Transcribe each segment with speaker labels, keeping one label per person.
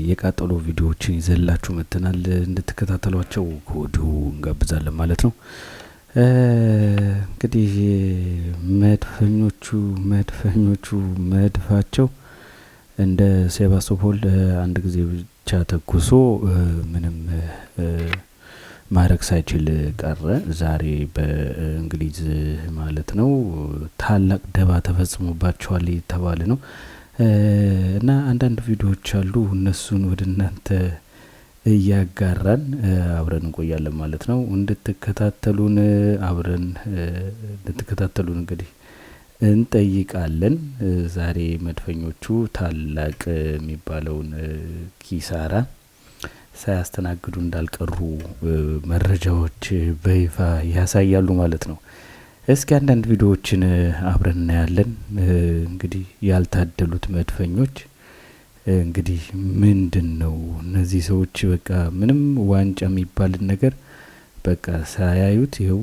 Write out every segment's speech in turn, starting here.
Speaker 1: የቃጠሎ ቪዲዮዎችን ይዘላችሁ መጥተናል። እንድትከታተሏቸው ከወዲሁ እንጋብዛለን ማለት ነው። እንግዲህ መድፈኞቹ መድፋቸው እንደ ሴባስቶፖል አንድ ጊዜ ብቻ ተኩሶ ምንም ማድረግ ሳይችል ቀረ። ዛሬ በእንግሊዝ ማለት ነው ታላቅ ደባ ተፈጽሞባቸዋል የተባለ ነው እና አንዳንድ ቪዲዮዎች አሉ፣ እነሱን ወደ እናንተ እያጋራን አብረን እንቆያለን ማለት ነው። እንድትከታተሉን አብረን እንድትከታተሉን እንግዲህ እንጠይቃለን። ዛሬ መድፈኞቹ ታላቅ የሚባለውን ኪሳራ ሳያስተናግዱ እንዳልቀሩ መረጃዎች በይፋ ያሳያሉ ማለት ነው። እስኪ አንዳንድ ቪዲዮዎችን አብረን እናያለን። እንግዲህ ያልታደሉት መድፈኞች እንግዲህ ምንድን ነው እነዚህ ሰዎች በቃ ምንም ዋንጫ የሚባልን ነገር በቃ ሳያዩት ይኸው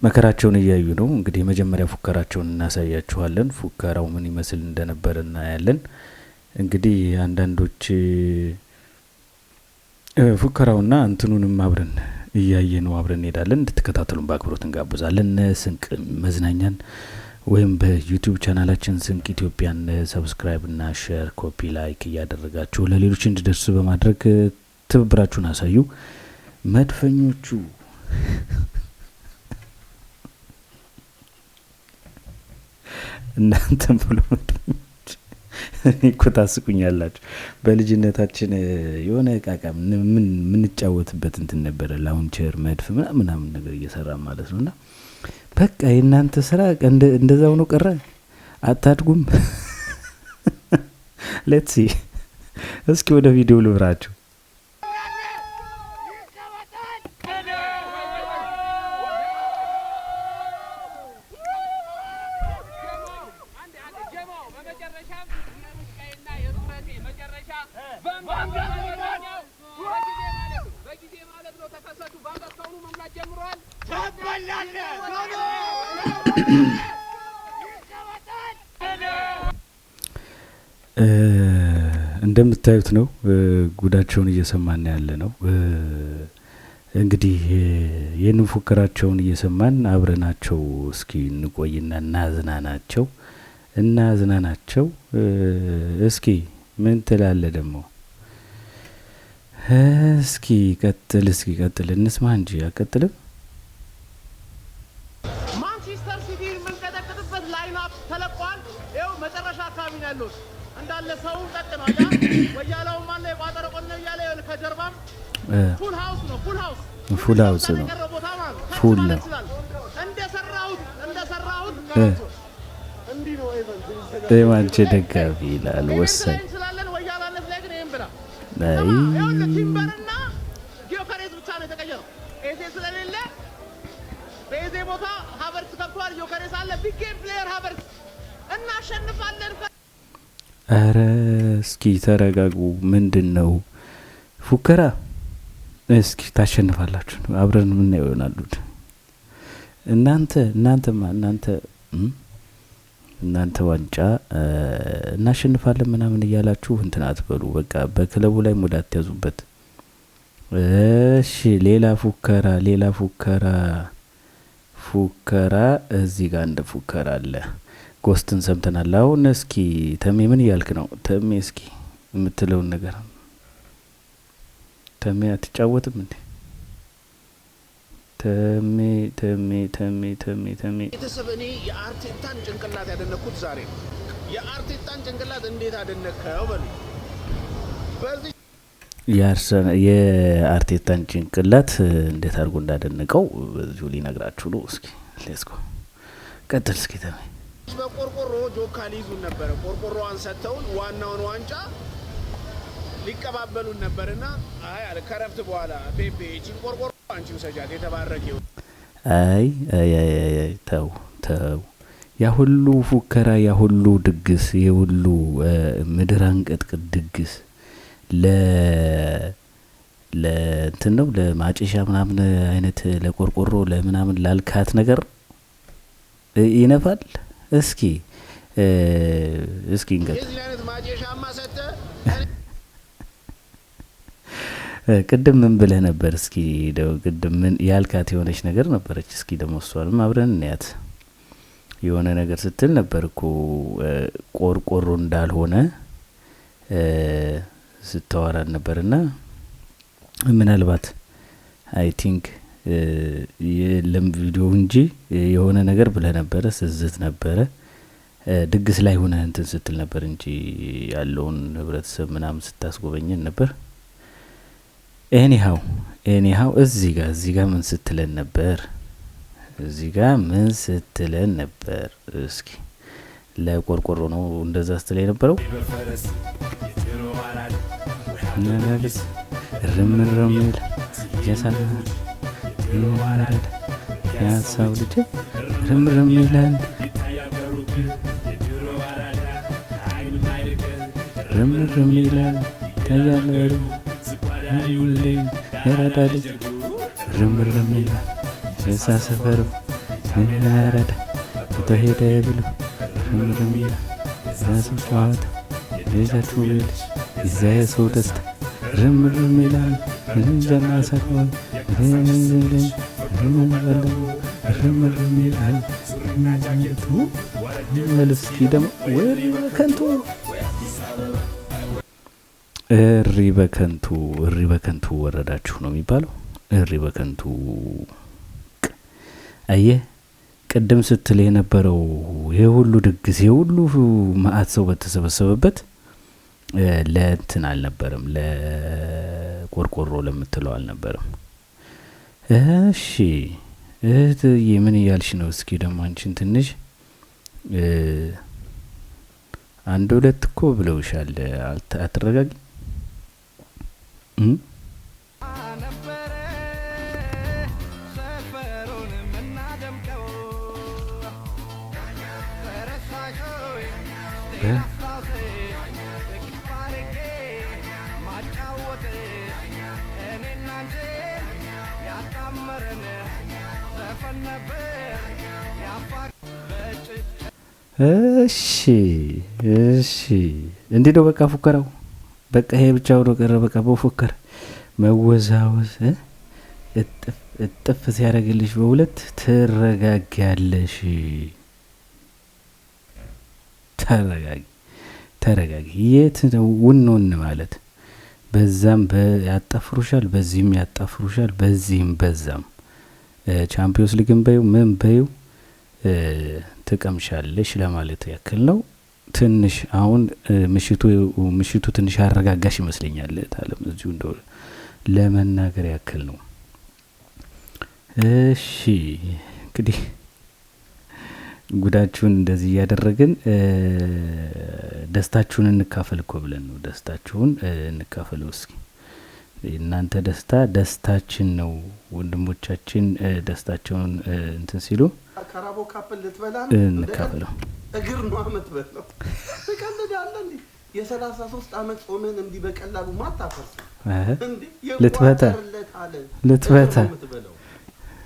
Speaker 1: መከራቸውን እያዩ ነው። እንግዲህ የመጀመሪያ ፉከራቸውን እናሳያችኋለን። ፉከራው ምን ይመስል እንደነበረ እናያለን። እንግዲህ አንዳንዶች ፉከራውና እንትኑንም አብረን እያየ ነው አብረን እንሄዳለን። እንድትከታተሉን በአክብሮት እንጋብዛለን። ስንቅ መዝናኛን ወይም በ YouTube ቻናላችን ስንቅ ኢትዮጵያን subscribe እና share፣ copy፣ like እያደረጋችሁ ለሌሎች እንዲደርስ በማድረግ ትብብራችሁን አሳዩ። መድፈኞቹ እናንተም ብሎ መድፈኞች እኔ እኮ ታስቁኛላችሁ። በልጅነታችን የሆነ እቃቃ ምን የምንጫወትበት እንትን ነበረ፣ launcher መድፍ ምናምን ምናምን ነገር እየሰራ ማለት ነው። እና በቃ የእናንተ ስራ እንደዛ ሆኖ ቀረ። አታድጉም። Let's see፣ እስኪ ወደ ቪዲዮ ልብራችሁ። እንደምታዩት ነው፣ ጉዳቸውን እየሰማን ያለ ነው። እንግዲህ ይህንን ፉከራቸውን እየሰማን አብረናቸው እስኪ እንቆይና እናዝናናቸው እናዝናናቸው። እስኪ ምን ትላለህ ደግሞ? እስኪ ቀጥል፣ እስኪ ቀጥል፣ እንስማ እንጂ አቀጥልም።
Speaker 2: ማንቸስተር ሲቲ የምንቀጠቅጥበት line up ተለቋል። ይኸው መጨረሻ አካባቢ ነው ያሉት። እንዳለ ሰውን ቀጥ ነው አያ ወያላውም አለ የቋጠረ ቆን ነው እያለ ይኸውልህ ከጀርባም full house ነው፣ full house።
Speaker 1: Full house ነው።
Speaker 2: የቀረው ቦታ ማለት ነው።
Speaker 1: Full
Speaker 2: ማለት
Speaker 1: ነው።
Speaker 2: ይችላል። እንደሰራሁት
Speaker 1: የማንቼ ደጋፊ ይላል።
Speaker 2: event
Speaker 1: ወሳኝ
Speaker 2: ላይ እንችላለን። ወያላነት ላይ ግን ይሄን ብላ
Speaker 1: አይ
Speaker 2: ስማ፣ ይኸውልህ ቲምበርና ጊዮከሬዝ ብቻ ነው የተቀየረው። ኤዜ ስለሌለ በኤዜ ቦታ ሀቨርትስ ገብቷል። ጊዮከሬዝ አለ። Big game player ሀቨርትስ። እናሸንፋለን።
Speaker 1: ኧረ እስኪ ተረጋጉ። ምንድን ነው ፉከራ? እስኪ ታሸንፋላችሁ፣ አብረን ምናየው ይሆናሉ። እናንተማ እናንተ ዋንጫ እናሸንፋለን ምናምን እያላችሁ እንትን አትበሉ። በቃ በክለቡ ላይ ሙድ አትያዙበት። እሺ ሌላ ፉከራ፣ ሌላ ፉከራ፣ ፉከራ እዚህ ጋር አንድ ፉከራ አለ። ጎስትን ሰምተናል። አሁን እስኪ ተሜ ምን እያልክ ነው? ተሜ እስኪ የምትለውን ነገር። ተሜ አትጫወትም እንዴ? ተሜ ተሜ ተሜ ተሜ ተሜ።
Speaker 3: ቤተሰብ፣ እኔ የአርቴታን ጭንቅላት ያደነኩት ዛሬ ነው። የአርቴታን ጭንቅላት እንዴት አደነከው በሉ። በዚህ
Speaker 1: የአርቴታን ጭንቅላት እንዴት አድርጎ እንዳደነቀው በዚሁ ሊነግራችሁ ነው። እስኪ let's go፣ ቀጥል እስኪ ተሜ።
Speaker 3: በቆርቆሮ ጆካ ሊይዙን ነበረ። ቆርቆሮዋን ሰጥተውን ዋናውን ዋንጫ ሊቀባበሉን ነበርና አይ አለ ከረፍት በኋላ ፔፔ ይቺን ቆርቆሮ አንቺ ውሰጃት የተባረከ ይሁን።
Speaker 1: አይ አይ አይ አይ አይ፣ ተው ተው፣ ያ ሁሉ ፉከራ፣ ያ ሁሉ ድግስ፣ ይሄ ሁሉ ምድር አንቀጥቅጥ ድግስ ለእንትን ነው፣ ለማጨሻ ምናምን አይነት ለቆርቆሮ ለምናምን ላልካት ነገር ይነፋል። እስኪ እስኪ እንቀጥል።
Speaker 3: የዚህን አይነት ማጨሻማ ሰጥተህ
Speaker 1: ቅድም ምን ብለህ ነበር? እስኪ ደው ቅድም ምን ያልካት የሆነች ነገር ነበረች። እስኪ ደግሞ እሷንም አብረን እንያት። የሆነ ነገር ስትል ነበር እኮ፣ ቆርቆሮ እንዳልሆነ ስታወራን ነበርና ምናልባት I think የለም ቪዲዮ እንጂ የሆነ ነገር ብለህ ነበረ፣ ስዝት ነበረ። ድግስ ላይ ሆነህ እንትን ስትል ነበር እንጂ ያለውን ህብረተሰብ ምናምን ስታስጎበኘን ነበር። Anyhow እዚህ ጋር ምን ስትለን ነበር? እዚህ ጋር ምን ስትለን ነበር? እስኪ ለቆርቆሮ ነው እንደዛ ስትል የነበረው። ነጋግስ ርምርም ይል የሰራ ይዋረድ ያሳው ልጅ ርምርም ይላል፣ ርምርም ይላል፣ ይታያል ሁሌ የራዳ ልጅ ርምርም ይላል፣ የሳ ሰፈሩ ያራዳ ተሄደ ብሎ ርምርም ይላል፣ የሰው ጨዋታ ልጃችሁ ልጅ ይዛ የሰው ደስታ ርምርም ይላል፣ እንጀና ሰፈር ርምርም ይላል። እስኪ ደግሞ እሪ በከንቱ፣ እሪ በከንቱ፣ እሪ በከንቱ ወረዳችሁ ነው የሚባለው። እሪ በከንቱ። አየህ፣ ቅድም ስትል የነበረው ይሄ ሁሉ ድግስ፣ ይሄ ሁሉ መዓት ሰው በተሰበሰበበት ለእንትን አልነበረም፣ ለቆርቆሮ ለምትለው አልነበረም። እሺ እህትዬ ምን እያልሽ ነው? እስኪ ደግሞ አንቺን ትንሽ አንድ ሁለት እኮ ብለውሻል። አትረጋጊ?
Speaker 2: ነበረ ሰፈሩን የምናደምቀው ተረሳሾይ አስታውሴ እቅፍ አድርጌ ማጫወት እኔና አንቺን ያጣመረን ዘፈን ነበር ያፋ በጭብጨ
Speaker 1: እሺ፣ እንዲህ ነው በቃ ፉከራው። በቃ ይሄ ብቻ ሆኖ ቀረ። በቃ በፎከር መወዛወዝ እጥፍ እጥፍ ሲያደርግልሽ በሁለት ትረጋጊያለሽ። ተረጋጊ ተረጋጊ። የት ነው ውን ውን ማለት? በዛም ያጣፍሩሻል፣ በዚህም ያጣፍሩሻል፣ በዚህም በዛም Champions League ን በዩ ምን በዩ ትቀምሻለሽ ለማለት ያክል ነው። ትንሽ አሁን ምሽቱ ትንሽ ያረጋጋሽ ይመስለኛል። ታለም እዚሁ እንደው ለመናገር ያክል ነው። እሺ እንግዲህ ጉዳችሁን እንደዚህ እያደረግን ደስታችሁን እንካፈል እኮ ብለን ነው። ደስታችሁን እንካፈለው እስኪ። እናንተ ደስታ ደስታችን ነው። ወንድሞቻችን ደስታቸውን እንትን ሲሉ
Speaker 4: Carabao Cup ን ልትበላ ነው?
Speaker 1: እንካፈለው።
Speaker 4: እግር ነው የምትበላው። ትቀልዳለህ እንዴ? የ33 ዓመት ጾምህን እንዲህ በቀላሉ ማታፈርስ እንዴ?
Speaker 1: ልትበታ
Speaker 4: ይቋጠርለታል።
Speaker 1: ልትበታ
Speaker 4: እግር ነው የምትበላው።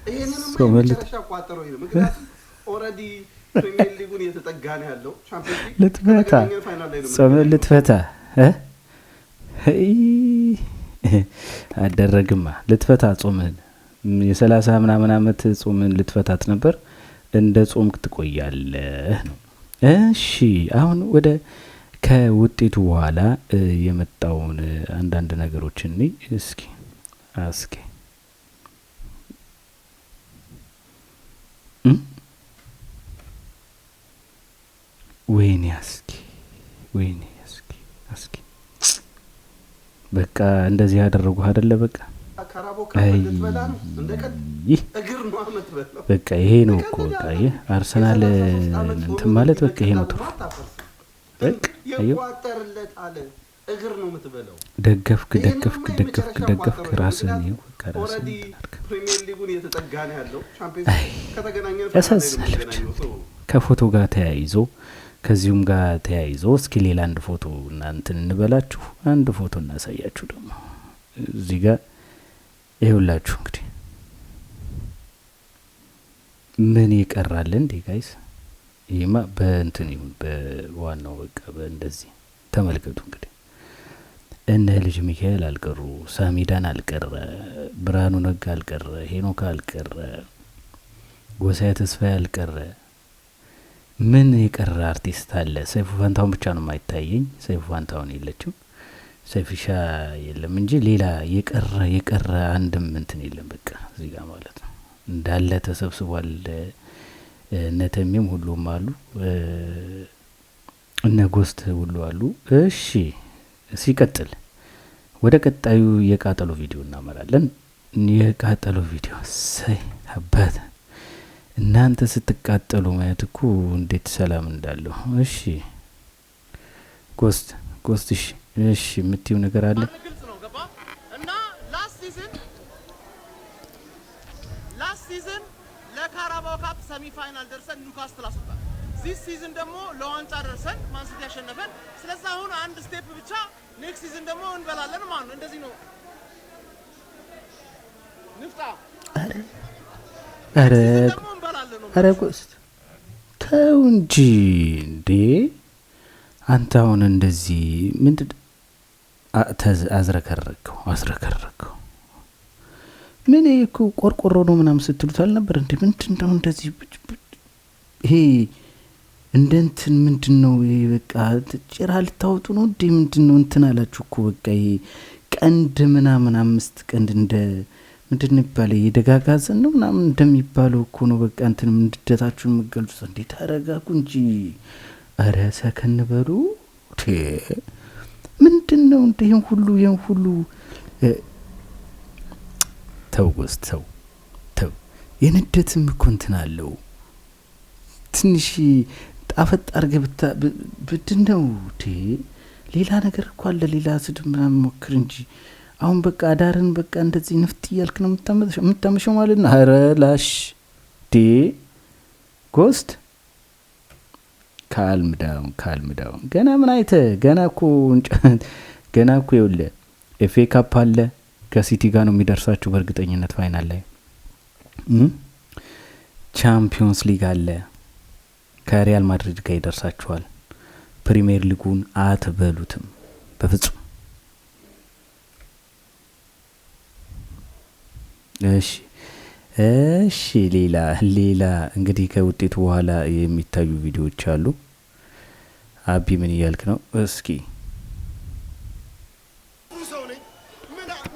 Speaker 4: ይሄንንማ
Speaker 1: ጾምህን
Speaker 4: የመጨረሻ ቋጠሮ ነው። ምክንያቱም already Premier League ኡን እየተጠጋ ነው ያለው። Champions League
Speaker 1: ልትበታ
Speaker 4: ከተገናኘን final ላይ ነው
Speaker 1: ጾምህን
Speaker 4: የምንገናኘው።
Speaker 1: ልትፈታ እ? እይ፣ አደረግማ ልትፈታ ጾምህን፣ የ30 ምናምን አመት ጾምህን ልትፈታት ነበር። እንደ ጾምክ ትቆያለህ ነው። እሺ አሁን ወደ ከውጤቱ በኋላ የመጣውን አንዳንድ ነገሮች እንይ እስኪ። እስኪ ወይኔ አስኪ፣ ወይኔ አስኪ፣ አስኪ በቃ እንደዚህ ያደረጉ አይደለ? በቃ
Speaker 4: Carabao Cup ን ልትበላ ነው? እንደ ቀልድ
Speaker 1: ይህ
Speaker 4: እግር ነው የምትበላው።
Speaker 1: በቃ ይሄ ነው እኮ፣ በቃ ይህ አርሰናል
Speaker 4: የ33 ዓመት
Speaker 1: እንትን
Speaker 4: ጾምህን
Speaker 1: ማለት
Speaker 4: እንዲህ
Speaker 1: በቃ ይሄ ነው
Speaker 4: በቀላሉ
Speaker 1: ትርፉ።
Speaker 4: ማታፈርስ።
Speaker 1: በቃ አየው፣
Speaker 4: ይቋጠርለታል። እግር ነው የምትበላው።
Speaker 1: ደገፍክ
Speaker 4: ይሄንንማ
Speaker 1: ደገፍክ ደገፍክ
Speaker 4: የመጨረሻ
Speaker 1: ደገፍክ
Speaker 4: ቋጠሮ ነው።
Speaker 1: ራስህን
Speaker 4: ምክንያቱም
Speaker 1: ይኸው በቃ ራስህን
Speaker 4: already
Speaker 1: እንትን አድርግ።
Speaker 4: Premier League ኡን እየተጠጋ ነው ያለው። Champions
Speaker 1: አይ
Speaker 4: ሊግ ከተገናኘን final ላይ ነው
Speaker 1: ያሳዝናል ብቻ።
Speaker 4: የምንገናኘው። ሰው
Speaker 1: ከፎቶ ጋር ተያይዞ፣ ከዚሁም ጋር ተያይዞ እስኪ ሌላ አንድ ፎቶ እናንትን እንበላችሁ፣ አንድ ፎቶ እናሳያችሁ። ደግሞ እዚህ ጋር ይኸውላችሁ እንግዲህ ምን ይቀራል እንዴ guys? ይሄማ በእንትን ይሁን በዋናው በቃ በእንደዚህ ተመልከቱ። እንግዲህ እነ ልጅ ሚካኤል አልቀሩ፣ ሳሚዳን አልቀረ፣ ብርሃኑ ነጋ አልቀረ፣ ሄኖክ አልቀረ፣ ጎሳዬ ተስፋዬ አልቀረ። ምን የቀረ አርቲስት አለ? ሰይፉ ፋንታሁን ብቻ ነው የማይታየኝ። ሰይፉ ፋንታሁን የለችም፣ ሰይፍሻ የለም እንጂ ሌላ የቀረ አንድም እንትን የለም። በቃ እዚህ ጋር ማለት ነው እንዳለ ተሰብስቧል። እነ ተሜም ሁሉም አሉ፣ እነ ጎስት ሁሉ አሉ። እሺ ሲቀጥል ወደ ቀጣዩ የቃጠሎ ቪዲዮ እናመራለን። የቃጠሎ ቪዲዮ ሰይ አባት እናንተ ስትቃጠሉ ማየት እኮ እንዴት ሰላም እንዳለው። እሺ ጎስት ጎስት፣ እሺ እሺ፣ የምትይው ነገር አለ?
Speaker 2: ግልጽ ነው፣ ገባ? እና last season ለካራባው Cup semi final ደርሰን ኒውካስትል አስወጣን። This season ደግሞ ለዋንጫ ደርሰን ማንሲቲ ያሸነፈን። ስለዚህ አሁን አንድ step ብቻ፣ next season ደግሞ እንበላለን ማለት ነው። እንደዚህ ነው ንፍጣ።
Speaker 1: ኧረ
Speaker 2: ደግሞ እንበላለን ነው።
Speaker 1: ኧረ ጎስት ተው እንጂ እንዴ! አንተ አሁን እንደዚህ ምንድን አዝረከረከው አዝረከረከው። ምን ይሄ እኮ ቆርቆሮ ነው ምናምን ስትሉት አልነበር እንዴ? ምንድን ነው እንደዚህ ይሄ እንደ እንትን ምንድን ነው ይሄ? በቃ ጭራ ልታወጡ ነው እንዴ? ምንድን ነው እንትን አላችሁ እኮ፣ በቃ ይሄ ቀንድ ምናምን አምስት ቀንድ እንደ ምንድን ነው ይባላል የደጋጋዘን ነው ምናምን እንደሚባለው እኮ ነው። በቃ እንትን ንዴታችሁን የምገልጹት እንዴ? ተረጋጉ እንጂ፣ ኧረ ሰከን በሉ። ምንድን ነው እንደ ይህን ሁሉ ተው ጎስት፣ ተው ተው። የንዴትም እኮ እንትን አለው፣ ትንሽ ጣፈጥ አድርገህ ብድን ነው። ሌላ ነገር እኮ አለ። ሌላ ስድብ ምናምን ሞክር እንጂ አሁን በቃ አዳርን በቃ እንደዚህ ንፍጥ እያልክ ነው የምታመሸው ማለት ነው። ኧረ ላሽ ዴ ጎስት፣ calm down, calm down። ገና ምን አይተህ፣ ገና እኮ ይኸውልህ FA Cup አለ፣ ከሲቲ ጋር ነው የሚደርሳችሁ በእርግጠኝነት final ላይ። ቻምፒዮንስ ሊግ አለ፣ ከሪያል ማድሪድ ጋር ይደርሳችኋል። ፕሪሚየር ሊጉን አትበሉትም በፍጹም። እሺ፣ ሌላ እንግዲህ ከውጤቱ በኋላ የሚታዩ ቪዲዮዎች አሉ። አቢ ምን እያልክ ነው? እስኪ።
Speaker 5: ሰው ነኝ።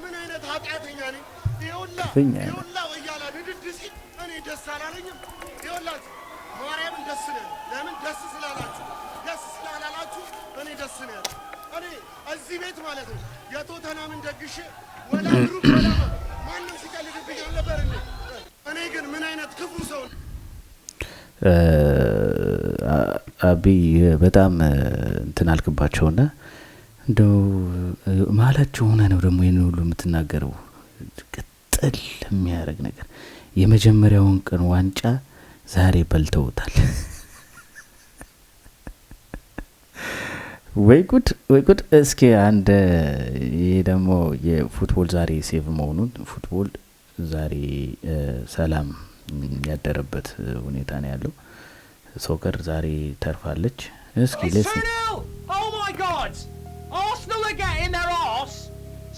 Speaker 5: ምን አይነት ኃጢአተኛ ነኝ? ይኸውላ
Speaker 1: ክፉኛ ነው።
Speaker 5: ይኸውላ ወያላ ንድድ ሲል እኔ ደስ አላለኝም። ይኸውላችሁ ማርያምን ደስ ነው ያለኝ። ለምን ደስ ስላላችሁ፣ ደስ ስላላላችሁ እኔ ደስ ነው ያለኝ። እኔ እዚህ ቤት ማለት ነው የቶተናምን ደግሼ ወላ ብሩክ ወላ ማንም ሲቀልድብኝ አልነበር እንዴ? እኔ ግን ምን አይነት ክፉ ሰው ነኝ?
Speaker 1: አብይ በጣም እንትን አልክባቸውና እንደው መሀላቸው ሆነ ነው ደግሞ ይህን ሁሉ የምትናገረው። ቅጥል የሚያደርግ ነገር፣ የመጀመሪያውን ቀን ዋንጫ ዛሬ በልተውታል። ወይ ጉድ ወይ ጉድ! እስኪ አንድ ይሄ ደግሞ የ football ዛሬ safe መሆኑን፣ football ዛሬ ሰላም ያደረበት ሁኔታ ነው ያለው። Soccer ዛሬ ተርፋለች። እስኪ
Speaker 6: It's
Speaker 1: let's
Speaker 6: 2 0! Oh my God! Arsenal are getting their arse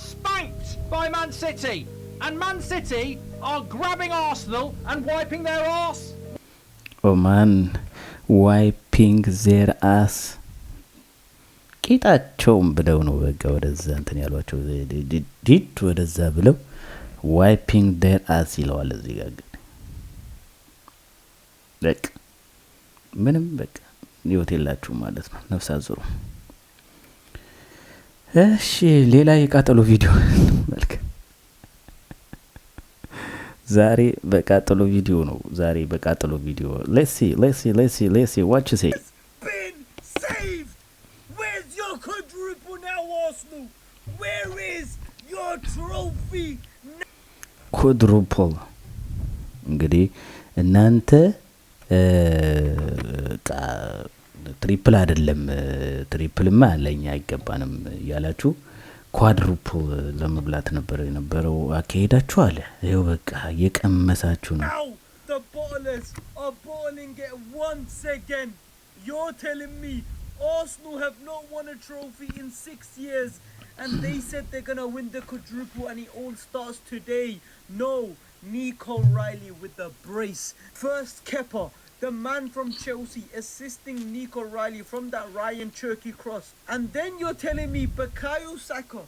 Speaker 6: spanked by Man City. And Man City are grabbing Arsenal and wiping their arse.
Speaker 1: Oh man, wiping their ass፣ ቂጣቸውም ብለው ነው በቃ ወደዛ እንትን ያሏቸው፣ ዲድ ወደዛ ብለው wiping their ass ይለዋል። እዚህ ጋር ግን በቃ ምንም በቃ ህይወት የላችሁም ማለት ነው። ነፍስ አዝሩ። እሺ ሌላ የቃጠሎ ቪዲዮ መልክ፣ ዛሬ በቃጠሎ ቪዲዮ ነው። ዛሬ በቃጠሎ ቪዲዮ። Let's see, let's see, let's see, let's see what you say.
Speaker 7: Been saved! Where's your quadruple now, Arsenal? Where is your trophy?
Speaker 1: Quadruple፣ እንግዲህ እናንተ triple አይደለም፣ triple ማ ለእኛ አይገባንም እያላችሁ quadruple ለመብላት ነበር የነበረው አካሄዳችሁ አለ። ይኸው በቃ እየቀመሳችሁ ነው።
Speaker 7: Now the Bottlers are bottling it once again. You're telling me Arsenal have not won a trophy in 6 years and they said they're gonna win the quadruple and it all starts today. No, Nico O'Reilly with the brace. First Kepa, the man from Chelsea, assisting Nico O'Reilly from that Rayan Cherki cross. And then you're telling me Bukayo Saka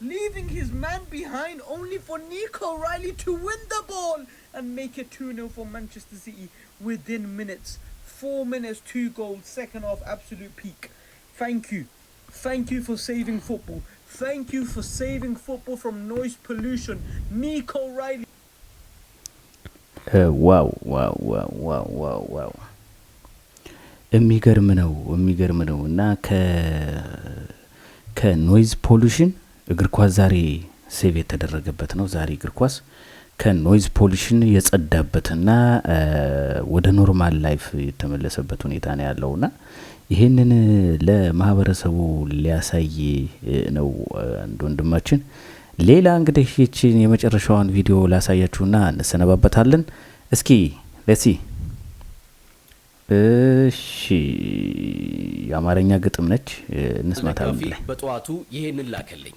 Speaker 7: leaving his man behind only for Nico O'Reilly to win the ball and make it 2-0 for Manchester City within minutes. 4 minutes, two goals, second half, absolute peak. Thank you. Thank you for saving football. Thank you for saving football from noise pollution. Nico O'Reilly.
Speaker 1: Wow! የሚገርም ነው፣ የሚገርም ነው። እና ከ noise pollution እግር ኳስ ዛሬ save የተደረገበት ነው። ዛሬ እግር ኳስ ከ noise pollution የጸዳበትና ወደ normal life የተመለሰበት ሁኔታ ነው ያለውና ይህንን ለማህበረሰቡ ሊያሳይ ነው አንድ ወንድማችን። ሌላ እንግዲህ ይችን የመጨረሻዋን ቪዲዮ ላሳያችሁና እንሰነባበታለን። እስኪ let's see። እሺ፣ የአማርኛ ግጥም ነች፣ እንስማት።
Speaker 8: ደጋፊ
Speaker 1: ላይ
Speaker 8: በጠዋቱ ይሄንን ላከልኝ።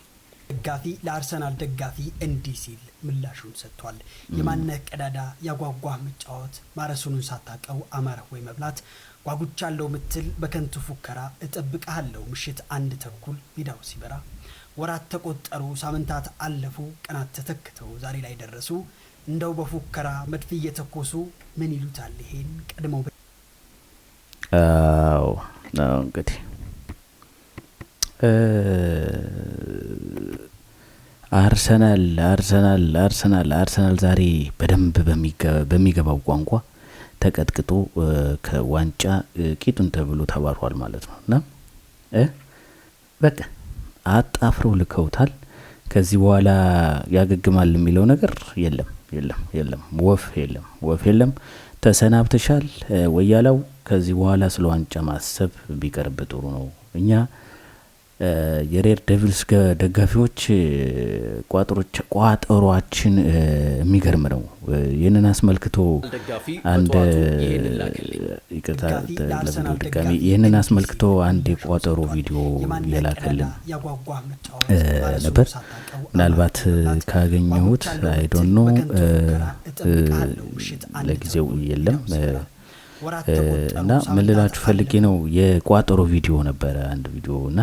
Speaker 9: ደጋፊ ለአርሰናል ደጋፊ እንዲህ ሲል ምላሹን ሰጥቷል። የማነህ ቀዳዳ ያጓጓህ መጫወት፣ ማረሱኑን ሳታቀው አማረህ ወይ መብላት፣ ጓጉቻለሁ ምትል በከንቱ ፉከራ፣ እጠብቅሃለሁ ምሽት 1:30 ሜዳው ሲበራ። ወራት ተቆጠሩ፣ ሳምንታት አለፉ፣ ቀናት ተተክተው ዛሬ ላይ ደረሱ። እንደው በፉከራ መድፍ እየተኮሱ ምን ይሉታል ይሄን ቀድመው
Speaker 1: አዎ፣ እንግዲህ አርሰናል፣ አርሰናል፣ አርሰናል፣ አርሰናል ዛሬ በደንብ በሚገባው ቋንቋ ተቀጥቅጦ ከዋንጫ ቂጡን ተብሎ ተባሯል ማለት ነው እና በቃ አጣፍረው ልከውታል። ከዚህ በኋላ ያገግማል የሚለው ነገር የለም፣ የለም፣ የለም፣ ወፍ የለም፣ ወፍ የለም። ተሰናብተሻል ወያላው። ከዚህ በኋላ ስለ ዋንጫ ማሰብ ቢቀርብ ጥሩ ነው። እኛ የ Red Devils ደጋፊዎች ቋጠሯችን የሚገርም ነው። ይህንን አስመልክቶ አንድ ይቅርታ ለቪዲዮ ድጋሚ፣ ይህንን አስመልክቶ አንድ የቋጠሮ ቪዲዮ የላከልን ነበር። ምናልባት ካገኘሁት፣ I don't know፣ ለጊዜው የለም። እና ምን ልላችሁ ፈልጌ ነው፣ የቋጠሮ ቪዲዮ ነበረ አንድ ቪዲዮ እና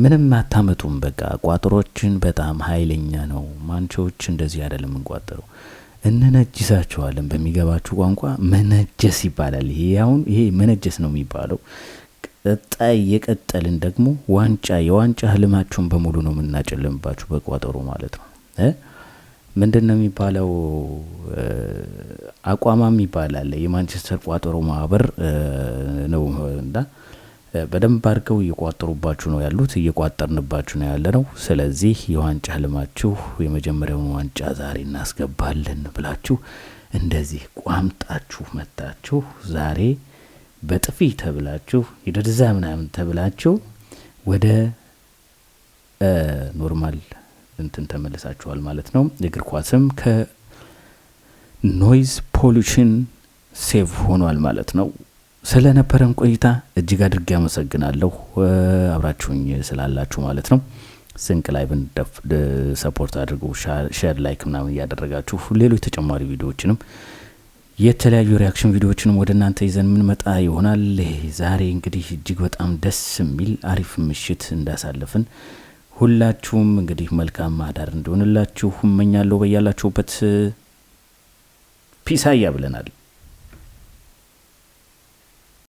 Speaker 1: ምንም አታመጡም። በቃ ቋጠሮችን በጣም ኃይለኛ ነው። ማንቾዎች እንደዚህ አይደለም እንቋጠረው፣ እንነጅሳቸዋለን። በሚገባችሁ ቋንቋ መነጀስ ይባላል። ይሄ አሁን ይሄ መነጀስ ነው የሚባለው። ቀጣይ የቀጠልን ደግሞ ዋንጫ የዋንጫ ህልማችሁን በሙሉ ነው የምናጨልምባችሁ በቋጠሮ ማለት ነው። ምንድን ነው የሚባለው? አቋማም ይባላል። የማንቸስተር ቋጠሮ ማህበር ነው እና በደንብ አድርገው እየቋጠሩባችሁ ነው ያሉት፣ እየቋጠርንባችሁ ነው ያለ ነው። ስለዚህ የዋንጫ ህልማችሁ የመጀመሪያውን ዋንጫ ዛሬ እናስገባለን ብላችሁ እንደዚህ ቋምጣችሁ መጣችሁ ዛሬ በጥፊ ተብላችሁ የደርዛ ምናምን ተብላችሁ ወደ normal እንትን ተመልሳችኋል ማለት ነው። እግር ኳስም ከ noise pollution save ሆኗል ማለት ነው። ስለነበረን ቆይታ እጅግ አድርጌ አመሰግናለሁ። አብራችሁኝ ስላላችሁ ማለት ነው። ስንቅ Live ን support አድርጉ፣ share፣ like ምናምን እያደረጋችሁ ሌሎች ተጨማሪ ቪዲዮዎችንም የተለያዩ reaction ቪዲዮዎችንም ወደ እናንተ ይዘን የምንመጣ ይሆናል። ዛሬ እንግዲህ እጅግ በጣም ደስ የሚል አሪፍ ምሽት እንዳሳለፍን ሁላችሁም እንግዲህ መልካም አዳር እንዲሆንላችሁ እመኛለሁ። በያላችሁበት ፒሳያ ብለናል።